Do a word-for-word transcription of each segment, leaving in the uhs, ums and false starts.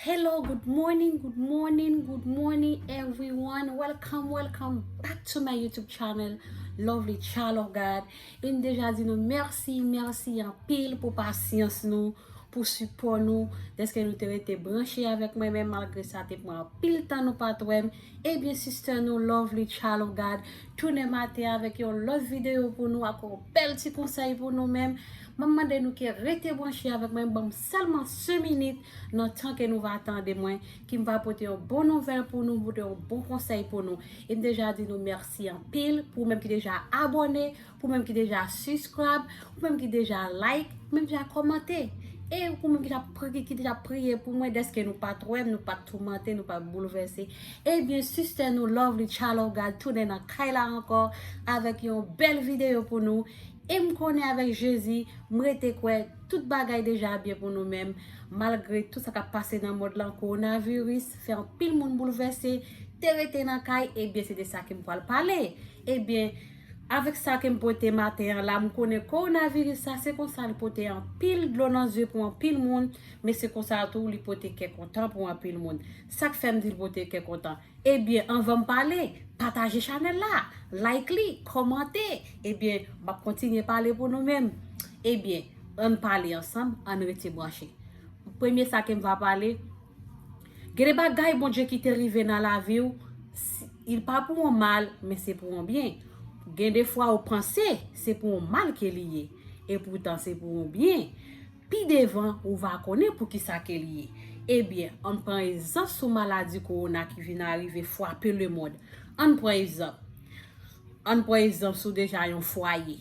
Hello, good morning, good morning, good morning, everyone. Welcome, welcome back to my YouTube channel, Lovely Child of God. E m deja di nou mèsi, mèsi anpil pou pasyans nou, pou sipò nou, dèske nou te rete branche avèk mwen, menm malgre sa te pran anpil tan nou pa t wè m. Ebyen, sister nou, Lovely Child of God, tounen maten avèk yon lòt videyo pou nou, ak yon bèl ti konsèy pou nou menm. M ap mande nou ke rete branche avèk mwen, ban m sèlman senk minit nan tan ke nou va tande mwen, ki m va pote yon bon nouvèl pou nou, pote yon bon konsèy pou nou. E m deja di nou mèsi anpil pou ou menm ki deja abòne, pou ou menm ki deja subscribe, ou menm ki deja like, ou menm ki deja kòmante. E ou menm ki deja pri-, ki deja priye pou mwen, dèske nou pa t wè m, nou pa t toumante, nou pa t boulvèse. Ebyen, sister nou, Lovely Child of God, tounen nan kay la ankò avèk yon bèl videyo pou nou. E m konnen avèk Jezi, m rete kwè tout bagay deja byen pou nou menm. Malgre tout sa k ap pase nan mond lan, kowonaviris, fè anpil moun boulvèse, te rete nan kay, ebyen, se de sa ke m pral pale. Ebyen, avèk sa ke m pote maten an la, m konnen kowonaviris sa, se konsa li pote anpil dlo nan zye pou anpil moun, men se konsa tou li pote kè kontan pou anpil moun. Sa k fè m di l pote kè kontan? Ebyen, anvan m pale, pataje chanèl la, like li, kòmante. Ebyen, m ap kontinye pale pou nou menm. Ebyen, ann pale ansanm, ann rete branche. Premye sa ke m va pale, gen de bagay Bondye ki te rive nan lavi w, si, il pa pou yon mal, men se pou yon byen. Gen de fwa ou panse se pou yon mal ke li ye, epoutan se pou yon byen. Pi devan, ou va konnen poukisa ke li ye. Ebyen, ann pran egzanp sou maladi kowona ki vin arive frape lemonn. Ann pran egzanp. Ann pran egzanp sou deja yon fwaye.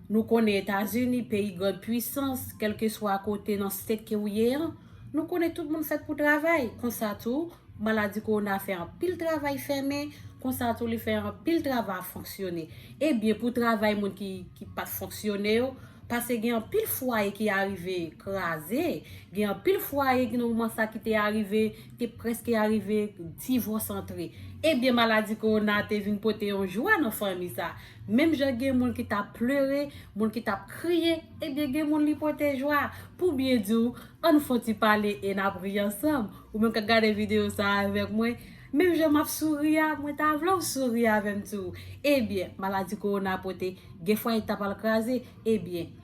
Nou konnen Etazini, peyi grand pwisans, kèlkeswa kote nan state ke ou ye an, nou konnen tout moun fèt pou travay. Konsa tou, maladi kowona fè anpil travay fèmen, konsa tou li fè anpil travay fonksyone. Ebyen, pou travay moun ki, ki pa t fonksyone yo, paske gen anpil fwaye ki arive kraze, gen anpil fwaye ki nan moman sa ki te arive, te prèske arive divòs antre. Ebyen, maladi kowona te vin pote yon jwa nan fanmi sa. Menm jan gen moun ki t ap plere, moun ki t ap kriye, ebyen, gen moun li pote jwa. Pou byen di w, ann fè yon ti pale e n a ri ansanm. Ou menm k ap gade videyo sa a avèk mwen, menm jan m ap souri a, mwen ta vle w souri avè m tou. Ebyen, maladi kowona pote, gen fwaye ki ta pral kraze. Ebyen,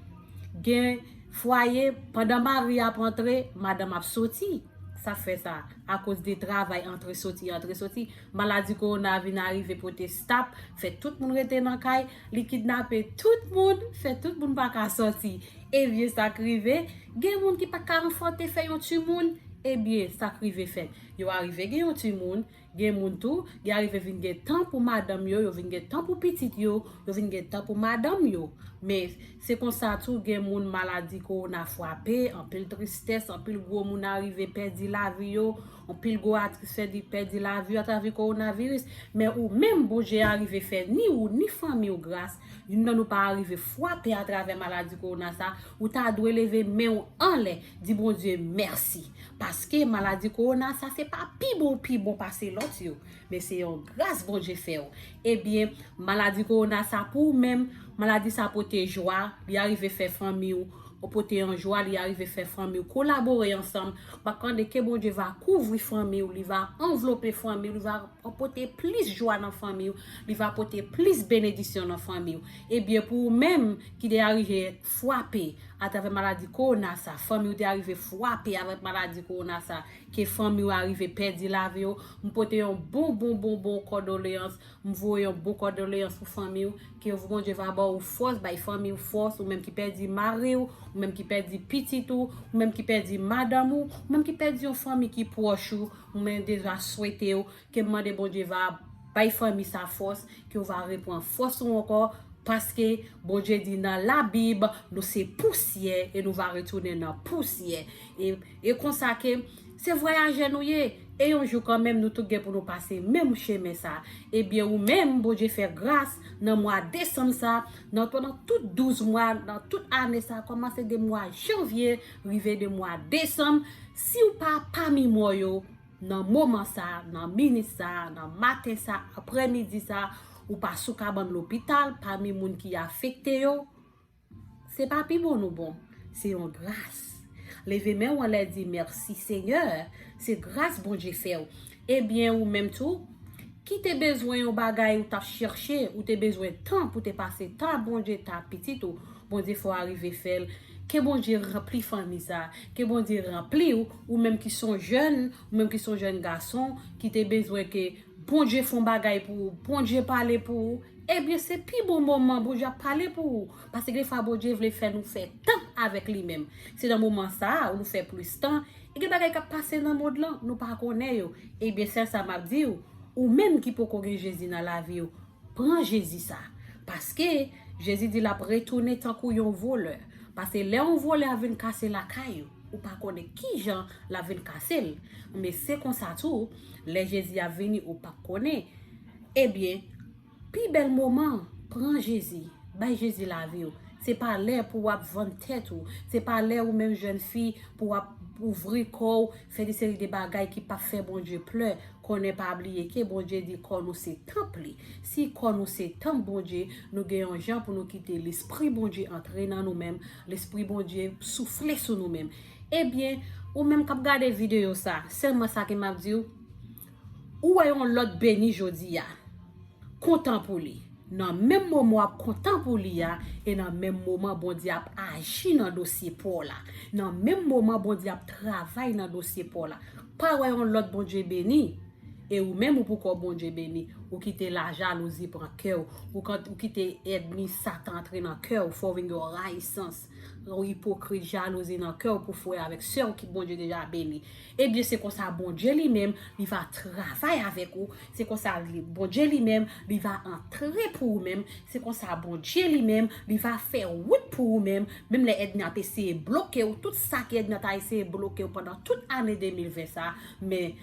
gen fwaye, pandan mari ap antre, madanm ap soti. Sa fè sa, akoz de travay antre soti, antre soti, maladi kowona vin arive pote stop, fè tout moun rete nan kay, li kidnape tout moun, fè tout moun pa ka soti. Ebyen, sa k rive, gen moun ki pa ka anfante fè yon timoun, ebyen, sa k rive fèt. Yo arive gen yon timoun, gen moun tou, gen arive vin gen tan pou madanm yo, yo vin gen tan pou pitit yo, yo vin gen tan pou madanm yo. Men, se konsa tou, gen moun maladi kowona frape, anpil tristès, anpil gwo moun arive pèdi lavi yo, anpil gwo atris pèdi, pèdi lavi yo atravè kowonaviris. Men ou menm, Bondye arive fè ni ou, ni fanmi w gras. Youn nan nou pa arive frape atravè maladi kowona sa, ou ta dwe leve men w anlè, di Bondye mèsi. Paske maladi kowona sa, se pa pi bon, pi bon pase lòt yo. Men se yon gras Bondye fè w. Ebyen, maladi kowona sa pou ou menm, maladi sa pote jwa, li arive fè fanmi w, ou pote yon jwa, li arive fè fanmi w kolabore ansanm. M ap mande ke Bondye va kouvri fanmi w, li va anvlope fanmi w, li va pote plis jwa nan fanmi w, li va pote plis benedisyon nan fanmi w. Ebyen, pou ou menm ki te arive frape atravè maladi kowona sa, fanmi w te arive frape avèk maladi kowona sa, ke fanmi w arive pèdi lavi yo, m pote yon bon, bon, bon, bon kondoleyans, m voye yon bon kondoleyans pou fanmi w, ke Bondye va ba w fòs, bay fanmi w fòs, ou menm ki pèdi mari w, ou menm ki pèdi pitit ou, ou menm ki pèdi madanm ou, ou menm ki pèdi yon fanmi ki pwòch ou, m deja swete w, ke m mande Bondye va bay fanmi sa fòs, ke w va reprann fòs ou ankò, paske Bondye di nan Labib, nou se pousyè e nou va retounen nan pousyè. E, e konsa ke se vwayajè nou ye, e yon jou kanmenm nou tout gen pou nou pase menm chemen sa. Ebyen ou menm, Bondye fè gras nan mwa desanm sa, nan, pandan tout douz mwa, nan tout ane sa, kòmanse de mwa janvye, rive de mwa desanm, si w pa pami mò yo, nan moman sa, nan minit sa, nan maten sa, aprèmidi sa, ou pa sou kabann lopital, pami moun ki afekte yo, se pa pi bon nou bon, se yon gras. Leve men w anlè, di, mèsi Senyè, se gras Bondye fè w. Ebyen, ou menm tou, ki te bezwen yon bagay ou t ap chèche, ou te bezwen tan pou te pase tan ak Bondye, tan ak pitit ou, Bondye fè w arive fè l. Ke Bondye ranpli fanmi sa, ke Bondye ranpli w, ou menm ki se yon jèn, ou menm ki se yon jèn gason, ki te bezwen ke Bondye fè yon bagay pou ou, Bondye pale pou ou, ebyen, se pi bon moman Bondye ap pale pou ou. Paske defwa Bondye vle fè nou fè tan avèk li menm. Se nan moman sa a ou nou fè plis tan. E gen bagay k ap pase nan mond lan, nou pa konnen yo. Ebyen, sèl sa m ap di w, ou menm ki poko gen Jezi nan lavi w, pran Jezi sa. Paske Jezi di l ap retounen tankou yon volè. Paske lè yon volè ap vin kase lakay ou, ou pa konnen kijan l ap vin kase l. Men se konsa tou, lè Jezi ap vini, ou p ap konnen. Ebyen, pi bèl moman, pran Jezi. Bay Jezi lavi w. Se pa lè pou w ap vann tèt ou. Se pa lè ou menm jèn fi pou w ap ouvri kò w, fè de seri de bagay ki p ap fè Bondye plè. Konnen pa bliye ke Bondye di kò nou se tanp li. Si kò nou se tanp Bondye, nou gen yon jan pou nou kite Lespri Bondye antre nan nou menm, Lespri Bondye soufle sou nou menm. Ebyen, ou menm k ap gade videyo sa, sèlman sa ke m ap di w, ou wè yon lòt beni jodi a. Kontan pou li. Nan menm moman w ap kontan pou li a, e nan menm moman Bondye ap aji nan dosye pa w la. Nan menm moman Bondye ap travay nan dosye pa w la. Pa wè yon lòt Bondye beni. E ou menm ou poko Bondye beni. Ou kite lajalouzi pran kè w. Ou, kan, ou kite ènmi Satan antre nan kè w, fè w vin gen yon rayisans, yon ipokrit, jalouzi nan kè w pou frè avèk sè w ki Bondye deja beni. Ebyen, se konsa Bondye li menm, li va travay avèk ou. Se konsa li, Bondye li menm, li va antre pou ou menm. Se konsa Bondye li menm, li va fè wout pou ou menm. Menm lè ènmi ap eseye bloke w, tout sa ke ènmi an ta eseye bloke w pandan tout ane de mil ven sa, men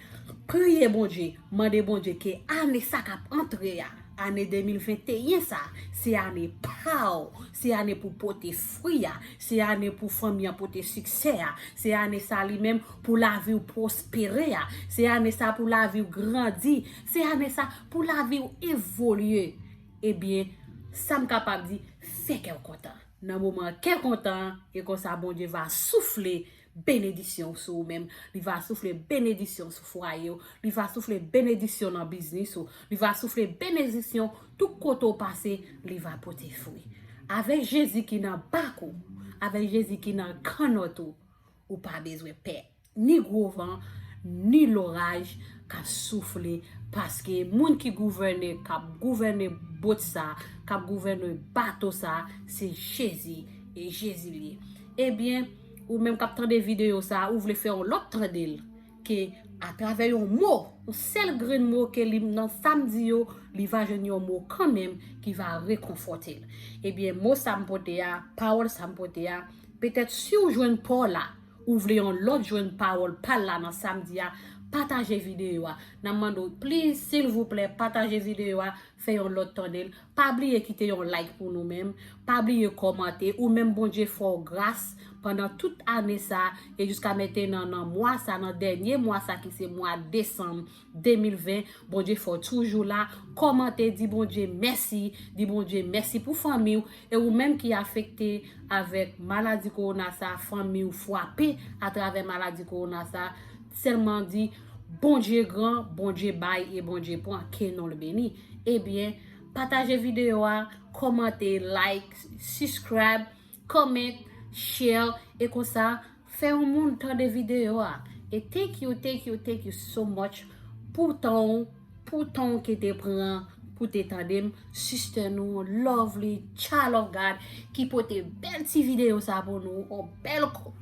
priye Bondye, mande Bondye ke ane sa k ap antre a, ane de mil venteyen sa, se ane pa w, se ane pou pote fwi a, se ane pou fanmi an pote siksè a, se ane sa li menm pou lavi w pwospere a, se ane sa pou lavi w grandi, se ane sa pou lavi w evolye. Ebyen, sa m kapab di, fè kè w kontan. Nan moman kè kontan an, e konsa Bondye va soufle benedisyon sou ou menm. Li va soufle benedisyon sou fwaye w. Li va soufle benedisyon nan biznis ou. Li va soufle benedisyon tout kote w pase, li va pote fwi. Avèk Jezi ki nan bak ou, avèk Jezi ki nan kannòt ou, ou pa bezwen pè ni gwo van, ni loraj k ap soufle, paske moun ki gouvène, k ap gouvène bot sa, k ap gouvène bato sa, se Jezi, e Jezi li ye. Ebyen, ou menm k ap tande videyo sa, ou vle fè yon lòt tande l, ke atravè yon mo, yon sèl grenn mo ke li nan sa m di yo, li va jwenn yon mo kanmenm ki va rekonfòte l. Ebyen, mo sa m pote a, pawòl sa m pote a, petèt si w jwenn pa w la, ou vle yon lòt jwenn pawòl pa l la nan sa m di a, pataje videyo a. N ap mande w, please, silvouplè, pataje videyo a, fè yon lòt tande l. Pa bliye kite yon like pou nou menm. Pa bliye kòmante. Ou menm, Bondye fè w gras pandan tout ane sa, e jiska mentenan, nan mwa sa, nan dènye mwa sa ki se mwa desanm de mil ven, Bondye fè w toujou la. Kòmante, di Bondye mèsi, di Bondye mèsi pou fanmi w, e ou menm ki afekte avèk maladi kowona sa, fanmi w frape atravè maladi kowona sa, sèlman di, Bondye gran, Bondye bay e Bondye pran, ke non l beni. Ebyen, pataje videyo a, kòmante, like, subscribe, comment, share, e konsa, fè yon moun tande videyo a. E thank you, thank you, thank you so much pou tan w, pou tan w ke te pran pou te tande m, sister nou, Lovely, Child of God, ki pote bèl ti videyo sa pou nou, yon bèl ko-,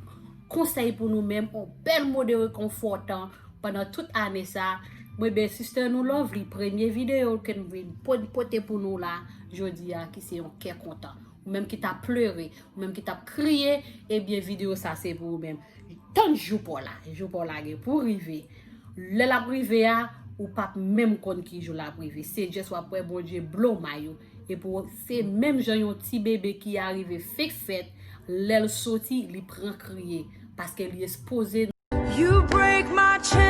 konsèy pou nou menm, yon bèl mo de rekonfòtan pandan tout ane sa. Mwen ben, sister nou, Lovely, premye videyo ke m vin po-, pote pou nou la, jodi a, ki se yon kè kontan. Ou menm ki t ap plere, ou menm ki t ap kriye, ebyen, videyo sa se pou ou menm. Tann jou pa w la, jou pa w la gen pou rive. Lè l ap rive a, ou p ap menm konn ki jou l ap rive. Se just w ap wè Bondye blow mind ou. Epi w, se menm jan yon ti bebe ki arive fenk fèt, lè l soti, li pran kriye. Paske li ekspoze. You break my chains.